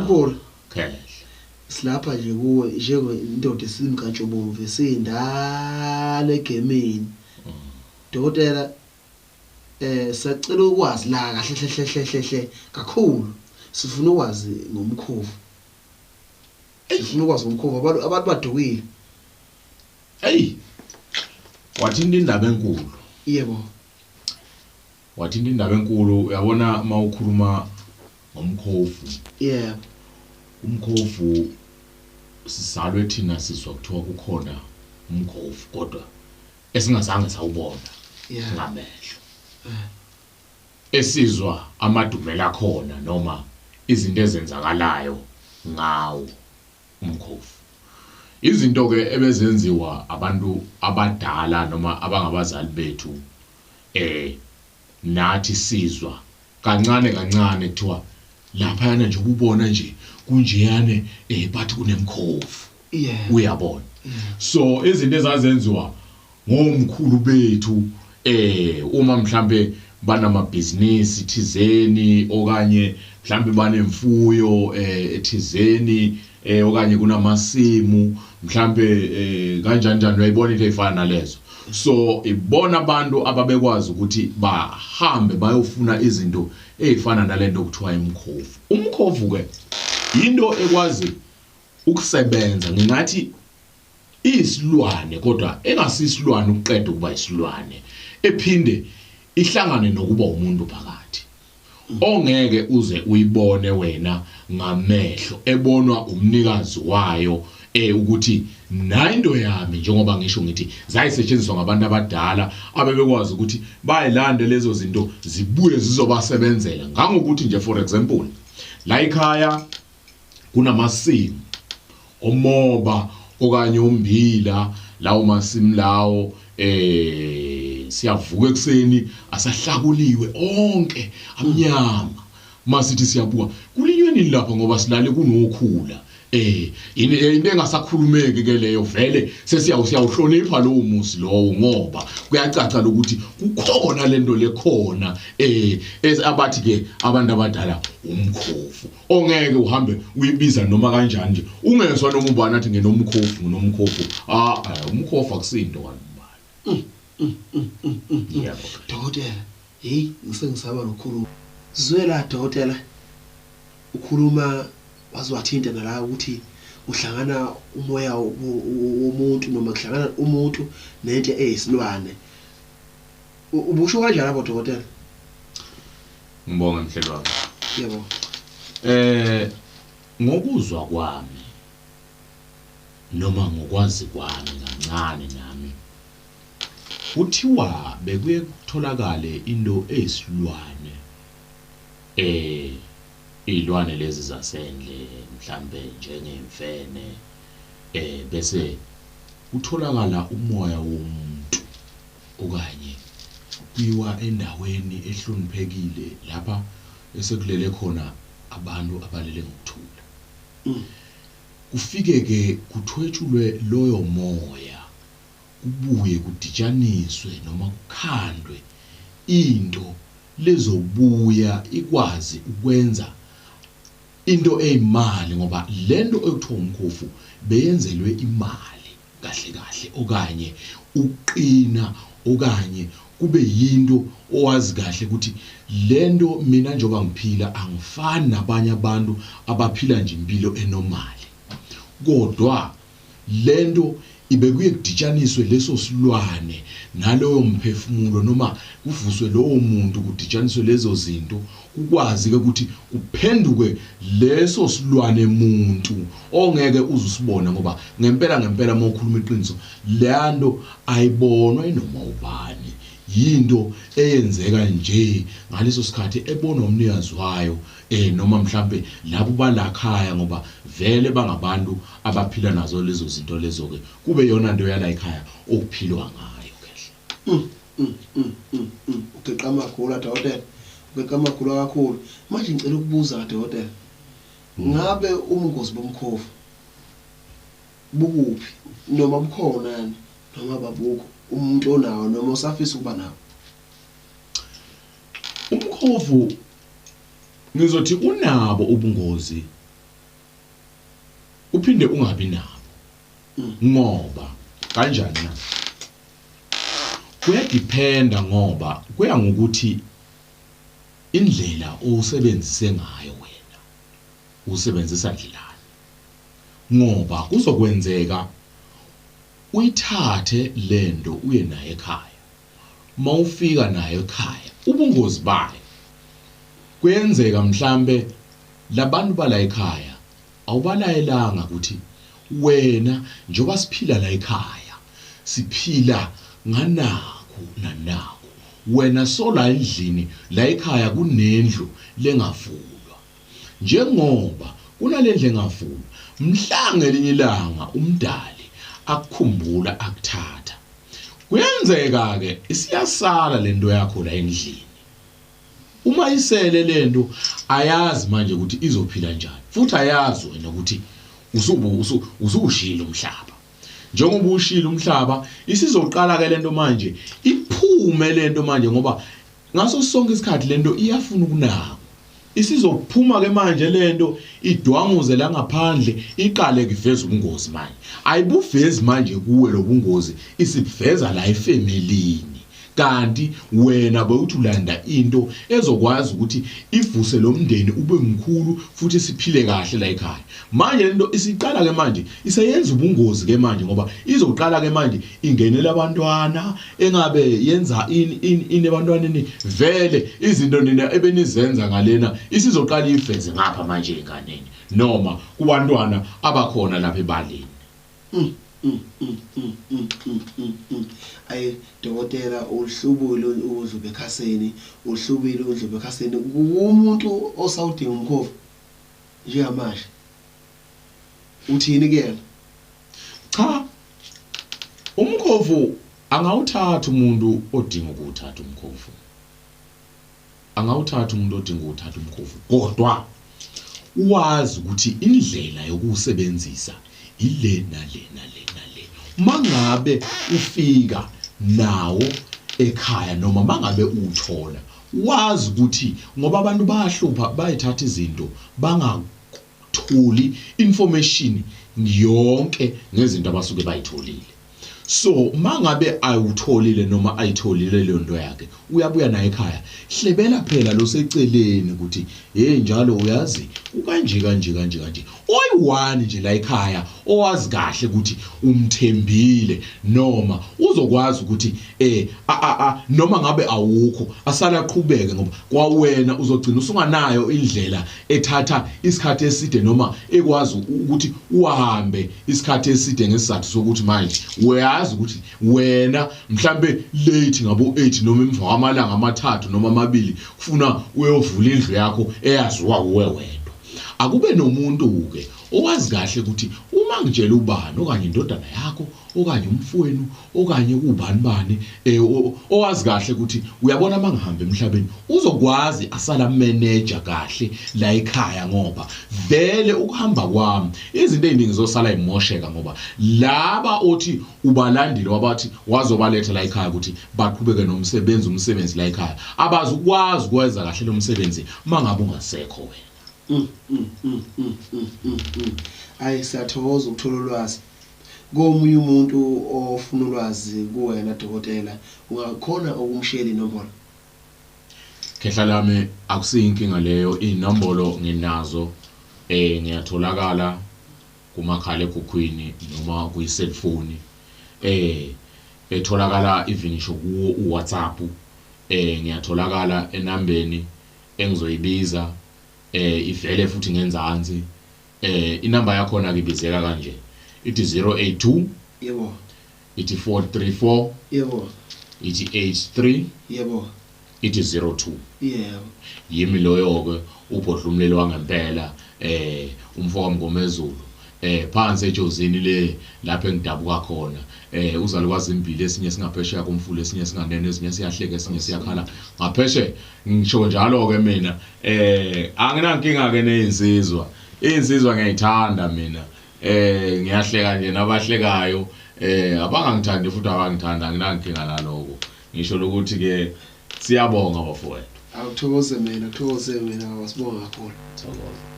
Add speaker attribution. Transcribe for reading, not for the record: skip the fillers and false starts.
Speaker 1: Mkhulu.
Speaker 2: Khehla.
Speaker 1: Silapha nje kuwe njengendoda esimkantshubomvu esindala egemini. Dokotela, sacela ukwazi la kahle hle hle hle hle kakhulu. Sifuna ukwazi ngomkhovu. Sifuna ukwazi ngomkhovu, abantu badukile.
Speaker 2: Hey. Wathinta indaba enkulu.
Speaker 1: Yebo.
Speaker 2: Wathinta indaba enkulu, uyabona mawukhuluma ngomkhovu.
Speaker 1: Yebo.
Speaker 2: Umkhovu sizalwe thina sizwa kuthiwa kukhona umkhovu kodwa esingazange sawubona ngamehlo. Esizwa amadumela khona noma izinto ezenzakalayo ngawo umkhovu. Izinto ke ebezenziwa abantu abadala noma abangabazali bethu nathi sizwa kancane kancane kuthiwa laphayana nje ubona nje kunjeyane bathi kunemkhovu. Uyabona. So izinto ezazenziwa ngomkhulu bethu uma mhlambe banamabhizinisi thizeni okanye mhlambe banemfuyo ethizeni okanye kunamasimu mhlambe kanjani njani, uyayibona into efana nalezo. So ibona abantu ababekwazi ukuthi bahambe bayofuna izinto ezifana nalento okuthiwa imkhovu. Umkhovu ke into ekwazi ukusebenza, ngingathi isilwane kodwa engasisilwane ukuqeda ukuba isilwane, ephinde ihlangane nokuba umuntu phakathi ongeke uze uyibone wena ngamehlo, ebonwa umnikazi wayo ukuthi nayinto yami. Njengoba ngisho ngithi zayisetshenziswa ngabantu abadala abebekwazi ukuthi bayilande lezo zinto zibuye zizobasebenzela. Ngangokuthi nje for example la ekhaya kunamasimu omoba okanye umbila, lawo masimu lawo siyavuka ekseni asahlakuliwe onke amnyama. Masithi siyabuka kulinywe nini lapha ngoba silale kunokhula. Into engasakhulumeki ke leyo, vele sesiyawuhlonipha lowo muzi lowo ngoba kuyacaca lokuthi kukhona lento lekhona abathi ke abantu abadala umkhovu ongeke uhambe uyibiza noma kanjani nje, ungezwa noma ubani athi ngenomkhovu nginomkhovu. Umkhovu akusinto kanubani. Yebo
Speaker 1: dokotela, hey ngisengisaba nokukhuluma. Zwela dokotela, ukhuluma wazwathinta nala ukuthi uhlangana umoya womuntu noma kuhlangana umuntu nento eyisilwane. Ubusho kanjani lapho dokotela?
Speaker 2: Ngibonge mhleli wami.
Speaker 1: Yebo.
Speaker 2: Ngokuzwa kwami noma ngokwazi kwami kancane nami, kuthiwa bekuye kutholakale into eyisilwane, izilwane lezi zasendle mhlambe njengemfene, bese kutholakala umoya womuntu okanye kuyiwa endaweni ehloniphekile lapha esekulele khona abantu abalele ngokuthula. Kufike ke kuthwetshulwe loyo moya, kubuye kuditshaniswe noma kukhandwe into lezobuya ikwazi ukwenza into eyimali, ngoba lento ekuthiwa umkhovu beyenzelwe imali kahle kahle, okanye uqina, okanye kube yinto owazi kahle ukuthi lento mina njengoba ngiphila angifani nabanye abantu abaphila nje impilo enormal, kodwa lento ibekuye kuditshaniswe leso silwane naloyo mphefumulo noma kuvuswe lowo muntu kuditshaniswe lezo zinto, kukwazi ke ukuthi kuphenduke leso silwane muntu ongeke uzusibona, ngoba ngempela ngempela mawukhuluma iqiniso leyanto ayibonwa inoma ubani, yinto eyenzeka nje ngaleso sikhathi ebonwa umnikazi wayo noma mhlambe labo balakhaya, ngoba vele bangabantu abaphila nazo lezo zinto lezo ke kube yona into yala ekhaya okuphilwa ngayo kehle.
Speaker 1: Ugeqa amagula dokotela, ugeqa amagula kakhulu. Manje ngicela ukubuza dokotela, ngabe ubungozi bomkhovu bukuphi, noma bukhona yani noma babukho umuntu onawo noma osafisa ukuba nawo?
Speaker 2: Umkhovu ngizothi unabo ubungozi Uphinde ungabi nabo. Ngoba kanjani na? Kuyadependa, ngoba kuya ngokuthi indlela owusebenzise ngayo wena usebenzisa ndlelani, ngoba kuzokwenzeka uyithathe lento uye nayo ekhaya. Mawufika nayo ekhaya, ubungozi bayo kuyenzeka mhlambe labantu bala ekhaya awubalayelanga ukuthi wena njengoba siphila la ekhaya siphila nganakho nanakho, wena sola endlini la ekhaya kunendlu lengavulwa. Njengoba kunalendlu engavulwa, mhla ngelinye ilanga umdali akukhumbula akuthatha, kuyenzeka ke isiyasala lento yakho la endlini. Uma isele lento ayazi manje ukuthi izophila njani, futhi ayazi wena ukuthi usuwushilo umhlaba. Njengoba ushilo umhlaba, isizoqala ke lento manje iphume lento manje, ngoba ngaso sonke isikhathi lento iyafuna ukunakwa. Isizophuma ke manje lento idwanguze la ngaphandle, iqale kuveza ubungozi manje. Ayibuvezi manje kuwe lobungozi, isibuveza la efamilini. Kanti wena bewuthi ulanda into ezokwazi ukuthi ivuse lo mndeni ube mkhulu futhi siphile kahle la ekhaya. Manje lento isiqala ke manje iseyenza ubungozi ke manje, ngoba izoqala ke manje ingenela abantwana, engabe yenza ini ebantwaneni, vele izinto nina ebenizenza ngalena isizoqala ifeze ngapha manje enganeni noma kubantwana abakhona lapha ebaleni.
Speaker 1: Ayi dokotela, uhlubule udlube ekhaseni, uhlubile udlube ekhaseni kumuntu osawudinga umkhovu njengamanje, uthini kuyena?
Speaker 2: Cha, umkhovu angawuthatha umuntu odinga ukuwuthatha umkhovu, angawuthatha umuntu odinga ukuwuthatha umkhovu, kodwa wazi ukuthi indlela yokuwusebenzisa ile nale nale nale. Mangabe ufika nawo ekhaya noma mangabe uwuthola, wazi ukuthi ngoba abantu bayahlupha, bayithatha izinto bangatholi information yonke ngezinto abasuke bayitholile. So mangabe ayutholile noma ayitholile leyo nto yakhe, uyabuya naye ekhaya, hlebela phela lo seceleni ukuthi hey njalo uyazi kukanje kanje kanje kanje. Oyi-one nje la ekhaya owazi kahle ukuthi umthembile noma uzokwazi ukuthi noma ngabe awukho asala aqhubeke, ngoba kwawena uzogcina usunganayo indlela ethatha isikhathi eside noma ekwazi ukuthi uhambe isikhathi eside, ngesizathu sokuthi manje uyazi ukuthi wena mhlambe late ngabo 8 noma emva kwamalanga amathathu noma amabili kufuna uyovula indlu yakho eyaziwa uwe wedwa. Akube nomuntu ke owazi kahle ukuthi uma ngitshela ubani okanye indodana yakho okanye umfowenu okanye kubani bani, owazi kahle ukuthi uyabona mangihamba emhlabeni uzokwazi asala manager kahle la ekhaya, ngoba vele ukuhamba kwami izinto eziningi zosala imosheka, ngoba laba othi ubalandile wabathi wazobaletha la ekhaya ukuthi baqhubeke nomsebenzi, umsebenzi la ekhaya abazi ukwazi ukwenza kahle lo msebenzi mangabe ungasekho wena.
Speaker 1: Ayi, siyathokoza ukuthola ulwazi. Komunye umuntu ofuna ulwazi kuwena dokotela, ungakhona ukumshiyela inombolo?
Speaker 2: Khehla lami, akusiyinkinga leyo, inombolo nginazo, ngiyatholakala kumakhala ekhukhwini noma kwi-cellphone, etholakala even ngisho kuwo uWhatsApp, ngiyatholakala enambeni engizoyibiza, ivele futhi ngenzansi. Inamba yakhona ke ibizeka kanje, ithi 082,
Speaker 1: yebo,
Speaker 2: ithi 434,
Speaker 1: yebo,
Speaker 2: ithi 83,
Speaker 1: yebo,
Speaker 2: ithi 02.
Speaker 1: Yebo.
Speaker 2: Yimi loyo ke ubhodlumlelo wangempela, umfo kaMngomezulu, phansi eJozini le lapho engidabuka khona, uzalukwazi imbili, esinye singaphesheya komfula, esinye singaneno, esinye siyahleka, esinye siyakhala ngaphesheya. Ngisho njalo ke mina, anginankinga ke nezinsizwa, insizwa ngiyayithanda mina, ngiyahleka nje nabahlekayo, abangangithandi futhi abangithanda, anginankinga naloko. Ngisho lokuthi ke siyabonga bafowethu.
Speaker 1: Awuthokoze mina, uthokoze mina, sibonga kakhulu.
Speaker 2: Thokoza.